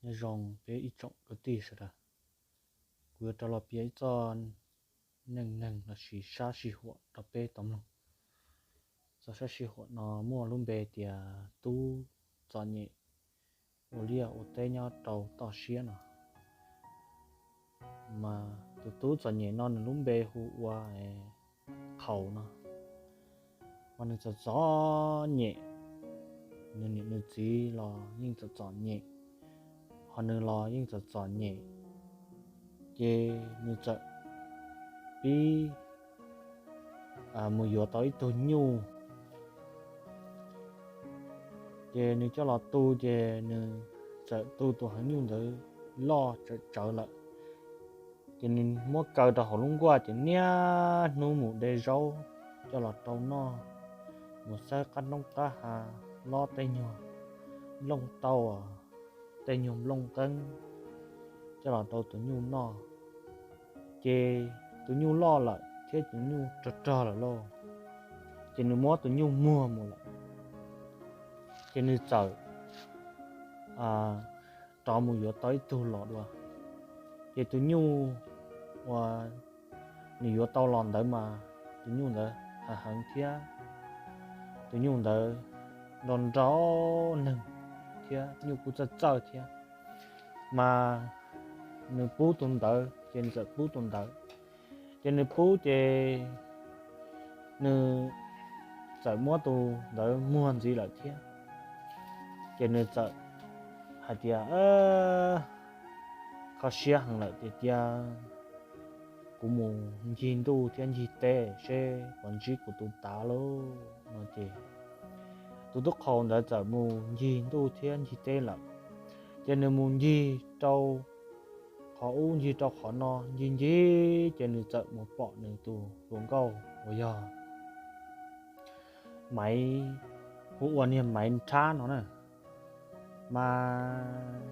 Nyob zoo peb ib tsoom kwv tij sawv daws, kuv yuav rov los piav ib txoj neej neeg lossis sab sij huam rau peb tau mloog. Txoj sab sij huam no muaj lub npe tias tub txom nyem ua liaj ua teb nyob rau toj siab no. Mas tus tub txom nyem no nws lub npe hu ua Qhaus no. Mas nws txom txom nyem, nws niam nws txiv los yeej txom txom nyem, ho nws los yeej txom txom nyem. Ces nws txawm pib mus yuav tau ib tug nyuj. Ces nws coj los tu, ces nws txawm tu tus heev nyuj ntawd loj tsawv tsawv lawm. Ces nws muab kaw rau hauv lub nkuaj, ces niaj hnub mus de zaub coj los rau noj, mus xawb qab noob qab hav, lob tej nyuag nplooj tau, tej nyuag nplooj qeeb coj los rau tus nyuj noj. Ces tus nyuj loj lawm thiab tus nyuj rog rog lawm lauj, ces nws muab tus nyuj muag mus lawm. Ces nws txawm rov mus yuav tau ib tug los dua. Ces tus nyuj uas nws yuav tau los ntawd mas tus nyuj ntawd heev heev thiab tus nyuj ntawd nrau nrau neeg thiab nyuj kuj txawj txawj thiab. Mas nws pub tus ntawd ces nws txawm pub tus ntawd. Ces nws pub ces nws txawm muab tus ntawd muag ntxiv lawm thiab. Ces nws txawm hais tias, kho siab heev lawm tiag tiag, kuv mus ncig ntuj thiab ncig teb seb puas ntsib kuv tus tav lauj no. Ces tus tub qhaus ntawd txawm mus ncig ntuj thiab ncig teb lawm. Ces nws mus ncig rau qhov ub ncig rau qhov no ncig ncig, ces nws txawm mus pom nws tus hluas nkauj uas yog Maiv, hu ua niag Maiv Nrhab no na. Mas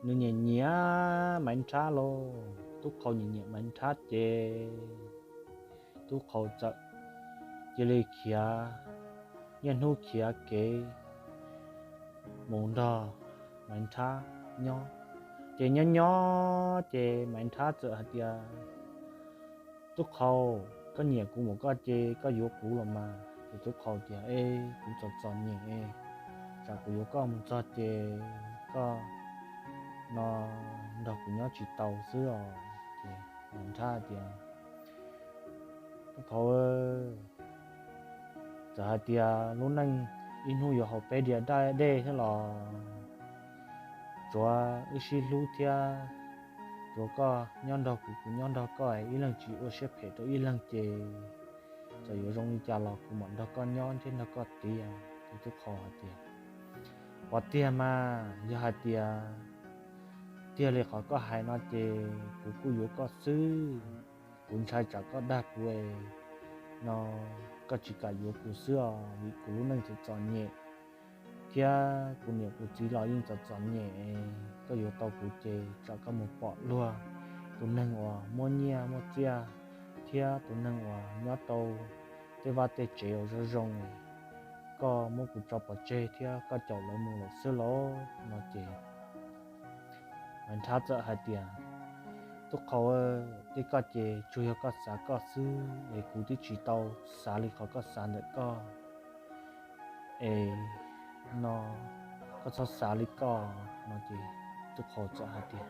nws nyiam nyiam Maiv Nrhab lauj, tub qhaus nyiam nyiam Maiv Nrhab ces tub qhaus txawm cia li khiav, niaj hnub khiav kev mus nrog Maiv Nrhab nyob. Ces nyob nyob ces Maiv Nrhab txawm hais tias, tub qhaus, koj nyiam kuv npaum koj ces koj yuav kuv los mas. Ces tub qhaus tias, es kuv txom txom nyem, tsam kuv yuav koj mus txog ces koj no nrog kuv nyob tsis tau xwb os. Ces Maiv Nrhab tias, tub qhaus, txawm hais tias lub neej ib hnub yuav haus peb diav daj dej thiab los tsuav wb sib hlub thiab, tsuav koj nyob nrog kuv, kuv nyob nrog koj, ib leeg tsis ua siab phem rau ib leeg ces txawm yuav zoo li cas los kuv mam nrog koj nyob thiab nrog koj tiav. Ces tub qhaus hais tias, puas tiag mas, yog hais tias tiag li qhov koj hais no ces kuv kuj yuav koj xwb. Kuv ntshai tsam koj dag kuv no koj tsis kam yuav kuv xwb os, vim kuv lub neej txom txom nyem thiab kuv niam kuv txiv los yeej txom txom nyem. Koj yuav tau kuv ces tsam koj mus pom luag tus neeg uas muaj nyiaj muaj txiaj thiab tus neeg uas nyob rau tej vaj tej tsev uas zoo zoo, koj muab kuv tso pov tseg thiab koj caum lawv mus lawm xwb lauj no. Ces Maiv Nrhab txawm hais tias, tub qhaus, tej koj ces tsuas yog koj xav koj xwb es kuv twb tsis tau xav li qhov koj xav ntawm koj es no koj txhob xav li koj no. Ces tub qhaus txawm hais tias,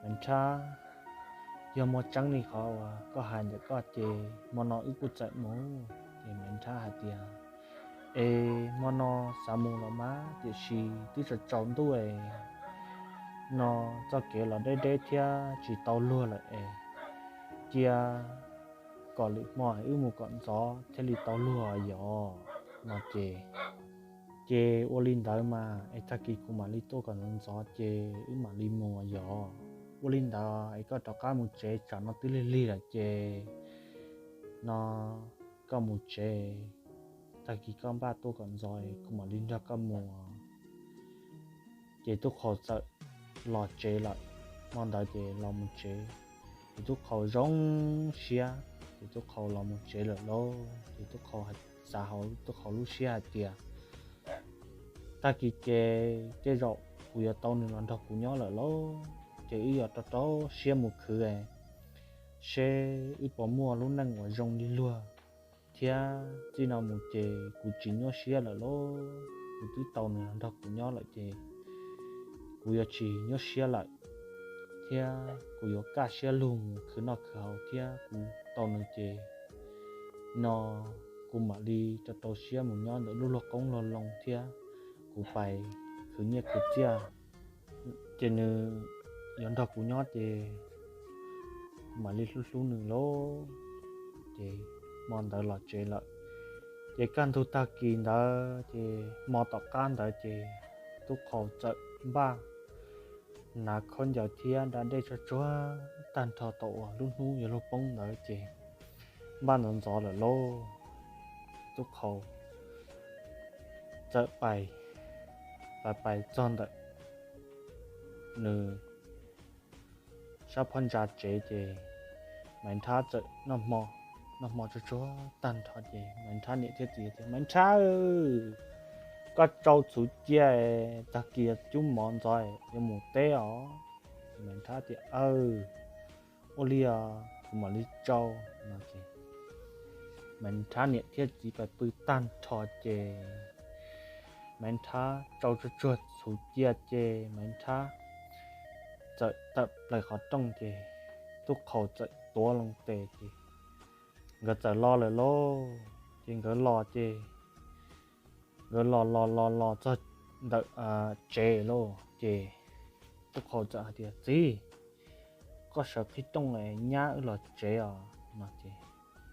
Maiv Nrhab, yog muaj tseeb li qhov uas koj hais ntawm koj ces hmo no wb kuj txawm mus. Ces Maiv Nrhab hais tias, es hmo no xav mus los mas, tiam sis twb tsaus tsaus ntuj es no txoj kev los deb deb thiab tsis tau luag lawm es cia kom lwm hmo wb mus kom ntxov thiaj li tau luag yom no. Ces, ces ua li ntawd mas es tag kis kuv mam li tuaj kom ntxov ntxov ces wb mam li mus yom. Ua li ntawd es koj rov qab mus tsev, tsam no twb lig lig lawm ces no koj mus tsev, tag kis koj npaj tuaj kom ntxov es kuv mam li nrog koj mus. Ces tub qhaus txawm los tsev lawm, hmo ntawd ces los mus tsev. Ces tub qhaus zoo siab, ces tub qhaus los mus tsev lawm lauj. Ces tub qhaus xav hauv tub qhaus lub siab hais tias, tag kis ces tej zaum kuv yuav tau nws los nrog kuv nyob lawm lauj, ces wb yuav rau rau siab mus khwv seb wb puas muaj lub neej uas zoo li luag, thiab txij no mus ces kuv tsis nyuaj siab lawm lauj. Kuv twb tau nws los nrog kuv nyob lawm ces kuv yuav tsis nyuaj siab lawm, thiab kuv yuav kaj siab lug mus khwv noj khwv haus thiab kuv tau nws ces no kuv mam li rau rau siab mus nyob ntawm lub luag qoob luag loo thiab kuv pais khwv nyiaj khwv txiaj, ces nws yuav nrog kuv nyob ces mam li hlub hlub nws lauj. Ces hmo ntawd los tsev lawm, ces kaj ntug tag kis ntawd ces hmo tom qab ntawd ces Tub Qhaus txawm npaj hnav khaub ncaws thiab da dej tsuag tsuag tag nrho tau uas lub hnub yuav luag poob ntawd ces npaj ntxov ntxov lawm lauj. Tub Qhaus txawm pais, pais pais txog ntawm nws sab phab ntsa tsev ces Maiv Nrhab txawm noj hmo, noj hmo tsuag tsuag tag nrho ces Maiv Nrhab niam thiab txiv tias, Maiv Nrhab, koj tsau txhuv cia, tag kis cub mov ntxov yuav mus teb os. Maiv Nrhab tias, Aw, ua li os, kuv mam li tsau, no ces Maiv Nrhab niam thiab txiv pais pw tag nrho ces Maiv Nrhab tsau tsuag tsuag txhuv cia ces Maiv Nrhab txawm tawm plaws qhov rooj ces Tub Qhaus txawm tuav loo tes ces nkawd txawm los lawm lauj. Ces nkawd los ces nkawd los los los los txog ntawm tsev lauj ces Tub Qhaus txawm hais tias, Txiv, koj sawv qhib rooj es nyab wb los tsev os, no ces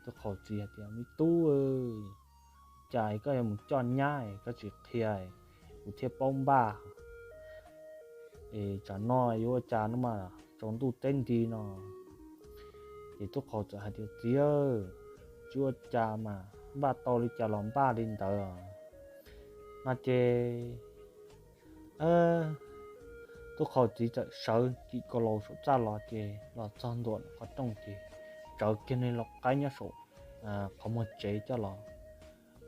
Tub Qhaus txiv hais tias, Me tub, cas koj yuav mus coj nyab koj tsis qhia kuv thiaj paub npaj es tsam no yuav ua cas no mas tsaus ntuj teb nti no. Ces Tub Qhaus txawm hais tias, Txiv, tsis ua cas mas npaj tau li cas los npaj li ntawd, no ces Tub Qhaus txiv txawm sawv kim kaus laus saum txaj los ces los txog ntua qhov rooj ces tsawv kiag niag lau qaib nyob saum qhov muag tsev coj los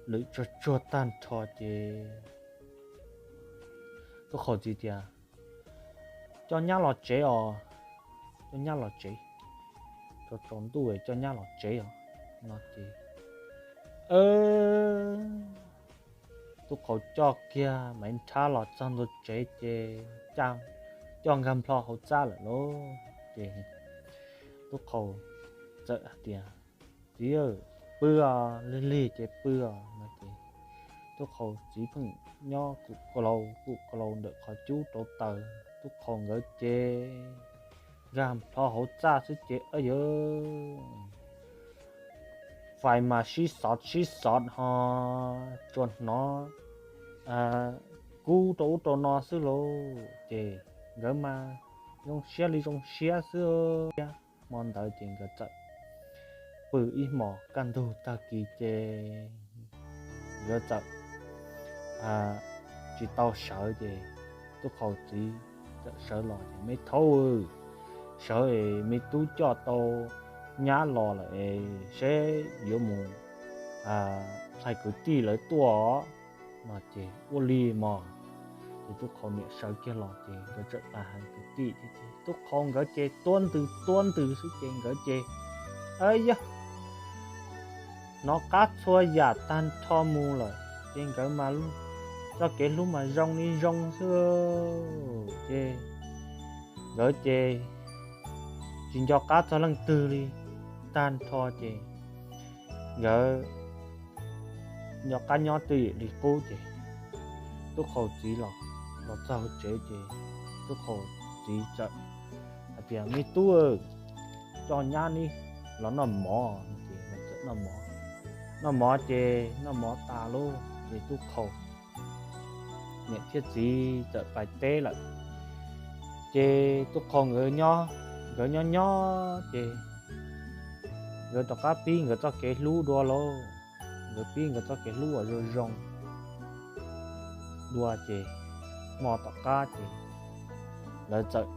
lwm tsuag tsuag tag nrho ces Tub Qhaus txiv tias, Coj nyab los tsev os, coj nyab los tsev, tsaus ntuj coj nyab los tsev os, no ces Tub Qhaus coj kiag Maiv Nrhab los txog ntua tsev ces coj nkag nplho hauv txaj lawm lauj. Ces Tub Qhaus txawm hais tias, Txiv, pw os, lig lig ces pw os, no ces Tub Qhaus txiv pheej nyob kum kaus laus kum kaus laus ntawm qhov cub rauv taws. Tub Qhaus nkawd ces nkag nplho hauv txaj xwb ces, a yawg, fais mas sib xov sib xov ho tsuas hnov kub rau ub rau no xwb lauj. Ces nkawd mas zoo siab li zoo siab xwb. Hmo ntawd ces nkawd txawm pw ib hmos kaj ntug tag kis ces nkawd txawm tsis tau sawv ces Tub Qhaus txiv txawm sawv los ces, Me thaub, sawv es me tub coj tau nyab los lawm es seb yuav mus hais kwv tij lawv tuaj, no ces, Ua li mog. Ces Tub Qhaus niam sawv kiag los ces nkawd txawm pais hais kwv tij. Tub Qhaus nkawd ces tuab ntws tuab ntws xwb ces nkawd ces, a yog, hnov qab txhua yam tag nrho mus lawm ces nkawd mas txoj kev hlub mas zoo li zoo xwb ces nkawd ces tsis nco qab txog leej twg li tag nrho ces nkawd nco qab nyob twj ywm li qub ces Tub Qhaus txiv los, los txog hauv tsev ces Tub Qhaus txiv txawm hais tias, Me tub, coj nyab neb los noj mov. Ces nkawd txawm noj mov, noj mov ces noj mov tas lauj ces Tub Qhaus niam thiab txiv txawm pais teb lawm. Ces Tub Qhaus nkawd nyob, nkawd nyob nyob ces nkawd rov qab pib nkawd txoj kev hlub dua lauj. Nkawd pib nkawd txoj kev hlub uas zoo zoo dua ces hmo tom qab ces lawv txawm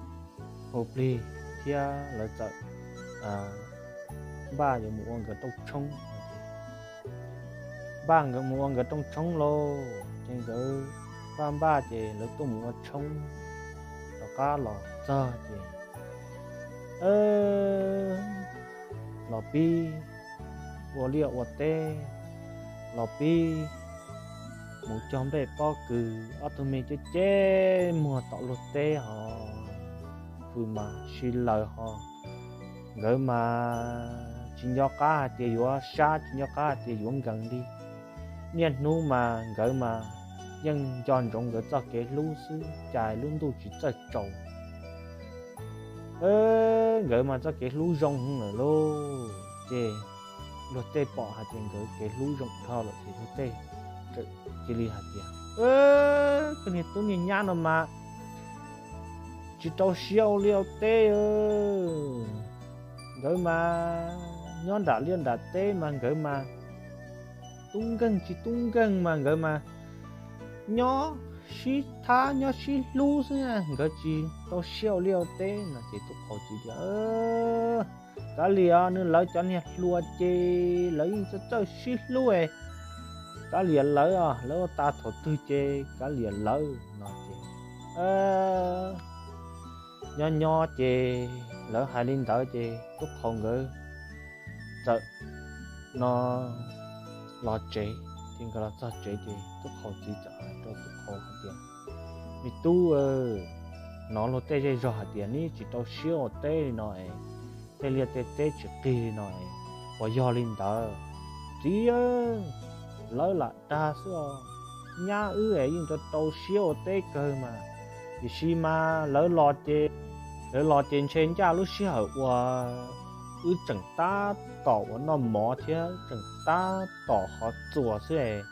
hu plig thiab lawv txawm npaj yuav mus ua nkawd rooj tshoob. Npaj nkawd mus ua nkawd rooj tshoob lauj ces nkawd paj npaj ces lawv tuaj mus ua tshoob, rov qab los txog ces los pib ua liaj ua teb, los pib mus cog nplej pob kws, ob tug me ceb ceb muag tom luag teb hos, hws mas si laws hos. Nkawd mas tsis nco qab hais tias yuav sab, tsis nco qab hais tias yuav nkees li. Niaj hnub mas nkawd mas yeej nco ntsoov nkawd txoj kev hlub xwb, cas lub ntuj tsis txawj tsaus. Nkawd mas txoj kev hlub zoo lawm lauj. Ces luag tej pom hais tias nkawd kev hlub zoo dhau lawm ces luag tej cia li hais tias, koj niag tub niag nyab no mas tsis rau siab ua liaj ua teb. Nkawd mas nyob nram liaj nram teb mas nkawd mas tub nkeeg tsis tub nkeeg mas nkawd mas nyob sib thab nyob sib hlub xwb, nkawd tsis rau siab ua liaj ua teb no. Ces tub qhaus txiv tias, kav liam, nws lawv cov niag hluas ces lawv yeej txawj txawj sib hlub, kav liam lawv, lawv ua tas thaum twg ces kav liam lawv no. Ces nyob nyob ces lawv hais li ntawd ces tub qhaus nkawd txawm no los tsev. Ces nkawd los txog tsev ces tub qhaus txiv txawm hais rau tub qhaus hais tias, me tub, hnov luag tej zej zog hais tias neb tsis rau siab ua teb li no es, tej liaj tej teb tsis qig li no es, puas yog li ntawd? Txiv, lawv lam dag xwb os. Nyab wb es yeej rau rau siab ua teb kawg mas, tiam sis mas lawv los ces, lawv los ces ntshe ncaj lub sij hawm uas wb tseem tab tom uas noj mov thiab tseem tab tom hov txuas xwb es,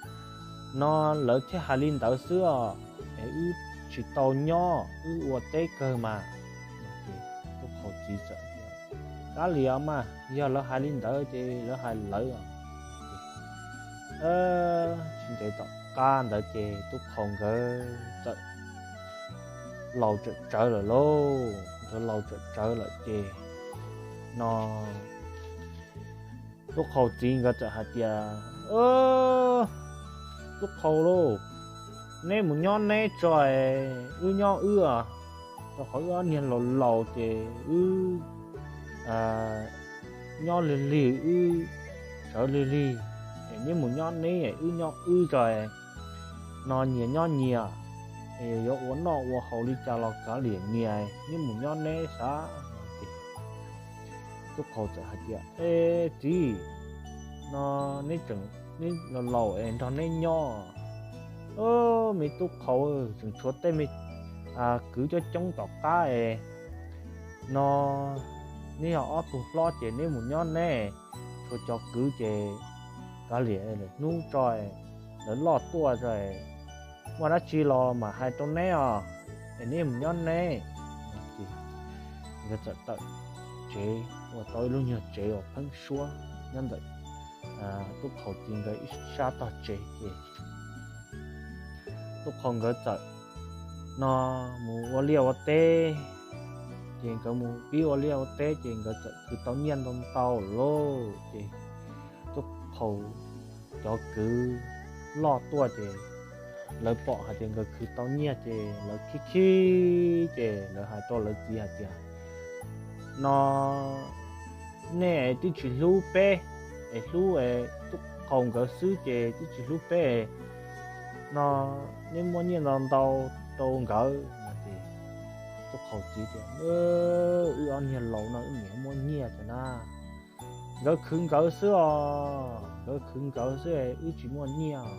no lawv thiaj hais li ntawd xwb os. Es wb tsis tau nyob, wb ua teb kawg mas. Ces tub qhaus txiv txawm tias, kav liam mas, yog lawv hais li ntawd ces lawv hais lawv os. Tsis ntev tom qab ntawd ces tub qhaus nkawd txawm laus tsawm tsawv lawm lauj. Nkawd laus tsawm tsawv lawm ces no tub qhaus txiv nkawd txawm hais tias, tub qhaus lauj, neb mus nyob neb tso, wb nyob wb os. Rau qhov wb ob niag laus laus ces wb nyob lig lig, wb sawv lig lig. Es neb mus nyob neb, wb nyob wb tso, no nyias nyob nyias, es yuav ua noj ua haus li cas los kav liam nyias, neb mus nyob neb xav. Tub qhaus txawm hais tias, e txiv, no neb tseem, neb laus laus es nrog neb nyob. Me tub qhaus, tseem tshuav tej me kwv coob coob tom qab es, no neb yog ob tug hlob ces neb mus nyob neb, tshuav cov kwv ces kav liam, lwm hnub tso lawv loj tuaj tso, muaj dab tsi los mam hais rau neb os, es neb mus nyob neb. Ces nkawd txawm tawm tsev ua tau ib lub nyuag tsev uas pheeb suab nyob ntawm tub qhaus txiv nkawd ib sab tog tsev ces tub qhaus nkawd txawm no mus ua liaj ua teb. Ces nkawd mus pib ua liaj ua teb ces nkawd txawm khwv tau nyiaj ntau ntau lauj. Ces tub qhaus cov kwv loj tuaj ces lawv pom hais tias nkawd khwv tau nyiaj ces lawv khib khib ces lawv hais rau lawv txiv hais tias, no nej twb tsis hlub peb, es hlub tub qhaus nkawd xwb ces twb tsis hlub peb, no neb muab nyiaj ntau ntau rau nkawd no. Ces tub qhaus txiv tias, wb ob niag laus no wb niam muab nyiaj tso na, nkawd khwv nkawd xwb os, nkawd khwv nkawd xwb, wb tsis muaj nyiaj no.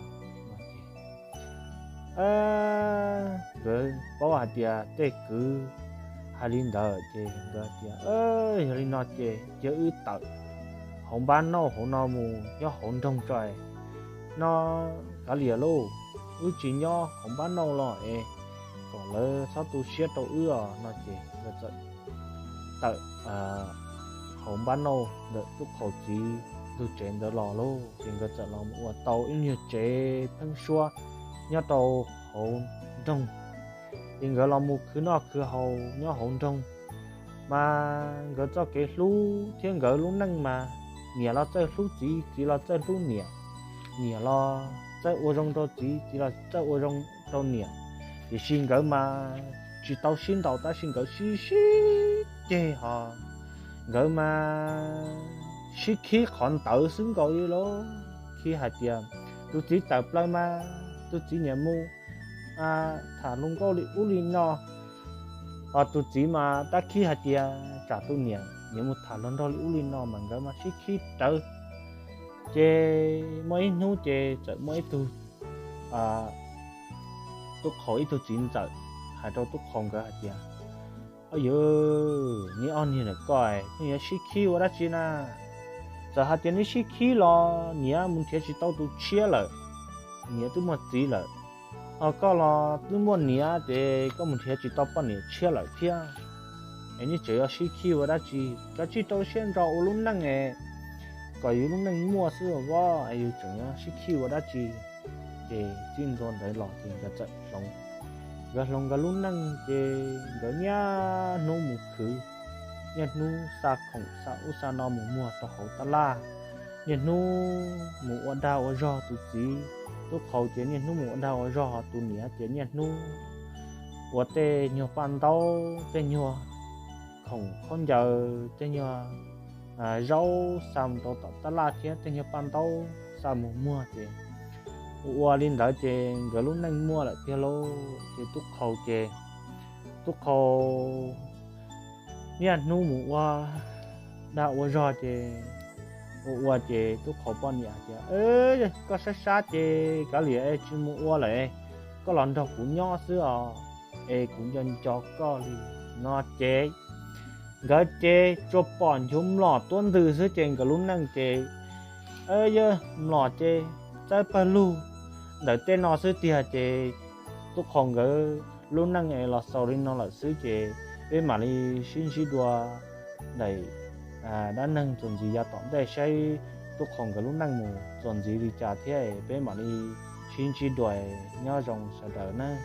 Ces nkawd paub hais tias tej kwv hais li ntawd ces nkawd tias, yog li no ces cia wb tawm hauv npab nauj hauv no mus nyob hauv nroog tso, no kav liam lauj, wb tsis nyob hauv npab nauj los es kom lawv txhob tu siab rau wb os no. Ces nkawd txawm tawm hauv npab nauj ntawm tub qhaus txiv ntug tsev ntawd los lauj. Ces nkawd txawm los ua tau ib nyuag tsev pheeb suab nyob rau hauv nroog. Ces nkawd los mus khwv noj khwv haus nyob hauv nroog. Mas nkawd txoj kev hlub thiab nkawd lub neej mas niam los txawj hlub txiv, txiv los txawj hlub niam, niam los txawj ua zoo rau txiv, txiv los txawj ua zoo rau niam. Tiam sis nkawd mas tsis tau sib ntaus tab sis nkawd sib sib ceg hos nkawd mas sib khib qhov ntawd xwb nkaus li lauj. Khib hais tias tus txiv tawm plaws mas tus txiv niam mus tham hluas nkauj li ub li no, hos tus txiv mas tab khib hais tias tsam tus niam niam mus tham hluas nraug li ub li no mas nkawd mas sib khib rawv. Ces muaj ib hnub ces txawm muaj ib tug Tub Qhau ib tug txiv ntxawm hais rau Tub Qhau nkawd hais tias, Au yawg, neb ob niag ntawm koj pheej yuav sib khib ua dab tsi na? Txawm hais tias neb sib khib los niam mus nrhiav tsis tau tus tshiab lawm, niam twb muaj txiv lawm. Hos koj los twb muaj niam ces koj mus nrhiav tsis tau poj niam tshiab lawm thiab. Es neb tseem yuav sib khib ua dab tsi? Kav tsij rau siab ntso ua lub neej es kom yus lub neej muaj xwb os, es yus tseem yuav sib khib ua dab tsi? Ces txij ntua ntawd los ces nkawd txawm hloov, nkawd hloov nkawd lub neej ces nkawd niaj hnub mus khwv, niaj hnub xa khoom xa ub xa no mus muag rau hauv tab laj, niaj hnub mus ua dag ua zog. Tus txiv Tub Qhau ces niaj hnub mus ua dag ua zog, tus niam ces niaj hnub ua tej nyuag paj ntaub, tej nyuag khoom khaub ncaws, tej nyuag zaub xa mus rau tom tab laj thiab tej nyuag paj ntaub xa mus muag ces ua ua li ntawd ces nkawd lub neej muaj lawm tiag lauj. Ces Tub Qhau ces, Tub Qhau niaj hnub mus ua dag ua zog ces ua ua ces Tub Qhau poj niam tias, Koj sab sab ces kav liam es tsis mus ua lawm, koj los nrog kuv nyob xwb os, es kuv nco nco koj li no ces nkawd ces tsuas pom nchuav mlom tuab ntws xwb ces nkawd lub neej ces yog mlom ces txawb pawg lug ntawm tej no xwb tiag ces Tub Qhau nkawd lub neej es los xaus li no lawm xwb ces peb mam li sib ntsib dua daim dab neeg txuas ntxiv yav tom ntej saib Tub Qhau nkawd lub neej mus txuas ntxiv li cas thiab peb mam li sib ntsib dua, nyob zoo sawv daws nawb.